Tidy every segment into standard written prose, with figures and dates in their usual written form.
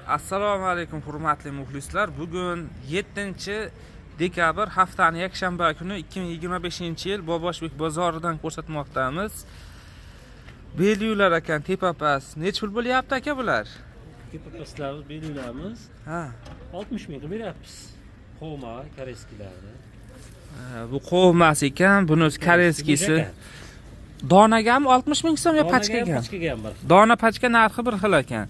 Assalomu alaykum, hurmatli muxlislar. Bugun 7 dekabr, haftani yakshanba kuni, 2025-yil Boboshbek bozoridan ko'rsatmoqdamiz. Belyular ekan, tepa-past. Necha pul bo'lyapti, aka, bular? Tepa-pastlarimiz, belgilarimiz 60 ming qilib beryapmiz. Qovma, корейский larni. Ha, bu qovmasi ekan, buni корейский si. Donagami 60 ming so'm yo pachkaga? Pachkaga ham bir. Dona, pachka narxi bir xil ekan.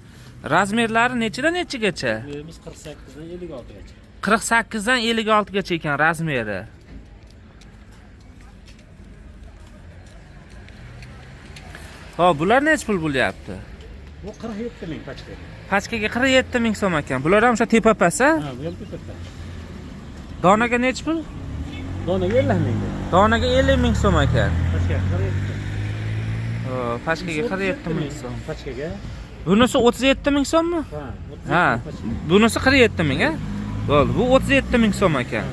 Размер lari nechidan nechagacha? Размер imiz 48 dan 56 gacha. 48 dan 56 gacha ekan размер i. Xo'p, bular necha pul bo'lyapti? Bu 47 ming pachkaga. Pachkaga 47 ming so'm ekan. Bular ham o'sha tepa past, a? Ha, bu ham tepa-past. Donaga necha pul? Donaga 50 ming. Donaga 50 ming so'm ekan. Pachkaga 47. Xo'p, pachkaga 47 ming so'm. Pachkaga. Bunisi 37 ming so'mmi? Ha, 37 pachka. Bunisi 47 ming, a? Bo'ldi, bu 37 ming so'm ekan.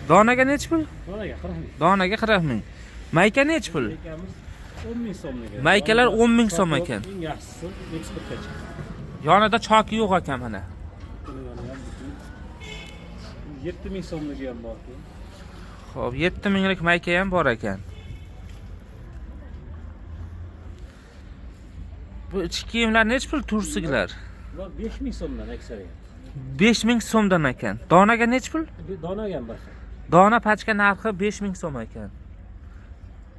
Donaga necha pul? Donaga 40 ming. Donaga 40 ming. Mayka necha pul? Maykamiz 10 ming so'mligi. Maykalar 10 ming so'm Yo'q, ekan. Eng yaxshisi eksportgacha. Yonida choki yo'q ekan mana. Buni yana ham 7 ming so'mligi ham bor. Xo'p, 7 minglik mayka ham bor ekan. Bu ichki kiyimlar necha pul, tursiglar? Bular 5 ming so'mdan aksariyat. 5 ming so'mdan ekan. Donaga necha pul? Donaga ham bir xil. Dona, pachka narxi 5 ming so'm ekan.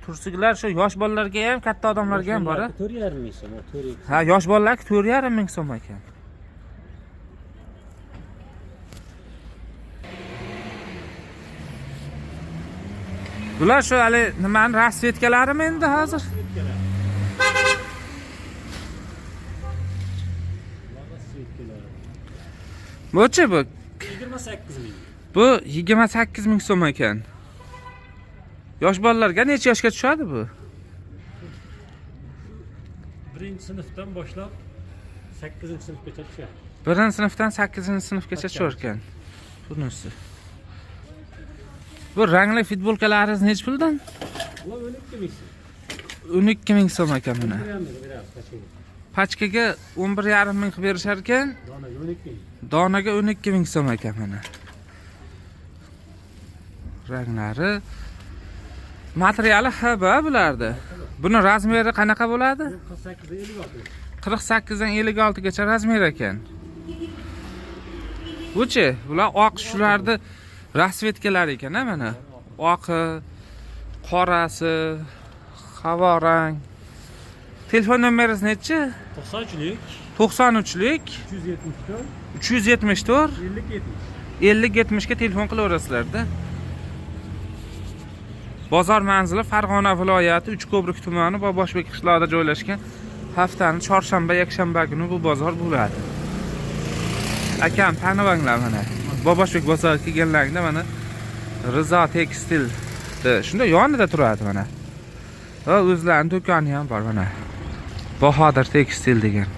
Tursiglar shu yosh bolalarga ham, katta odamlarga ham bor, a? 4,5 ming so'm, 4. Ha, yosh bolalarga 4,5 ming so'm ekan. Bular shu hali nimani расцветка larimi endi hozir? Расцветка lar. Расцветка lar. Buchi bu? 28 ming. Bu 28 ming so'm ekan. Yosh bolalarga necha yoshga tushadi bu? Birinchi sinfdan boshlab 8 sinfgacha tushadi. Birinchi sinfdan 8 sinfgacha tushar ekan. Bunisi. Bu rangli futbolkalaringiz necha puldan? Bular 12 ming so'm. 12 ming so'm ekan mana. 1,5 ming beramiz pachkaga. Pachkaga 11,5 ming qilib berishar ekan. Donaga 12 ming. Donaga 12 ming so'm ekan mana. Ranglari. Materiali HB bulardi. Buni размер i qanaqa bo'ladi? Bu 48 dan 56. 48 dan 56 gacha размер ekan. Buchi, bular oq, shularni расцветка lari ekan, a, mana. Oqi, qorasi, havo rang. Telefon nomeringiz nechi? 93lik 93lik 374 374 50 70. 50 70 ga telefon qilaverasizlarda. Bozor manzili Farg'ona viloyati, Uchko'prik tumani, Boboshbek qishlog'ida joylashgan. Haftani chorshanba, yakshanba kuni bu bozor bo'ladi. Akam, tanivanglar mana. Boboshbek bozoriga kelganlaringda mana Rizo Tekstil shunda yonida turadi mana. Va o'zlarining do'koni ham bor mana. Bahodir Tekstil degan.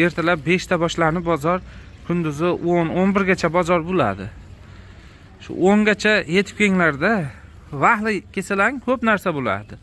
Ertalab 5 ta boshlanib bozor, kunduzi 10, 11 gacha bozor bo'ladi. Shu 10 gacha yetib kelinglarda, vaqtli kelsalaring ko'p narsa bo'ladi.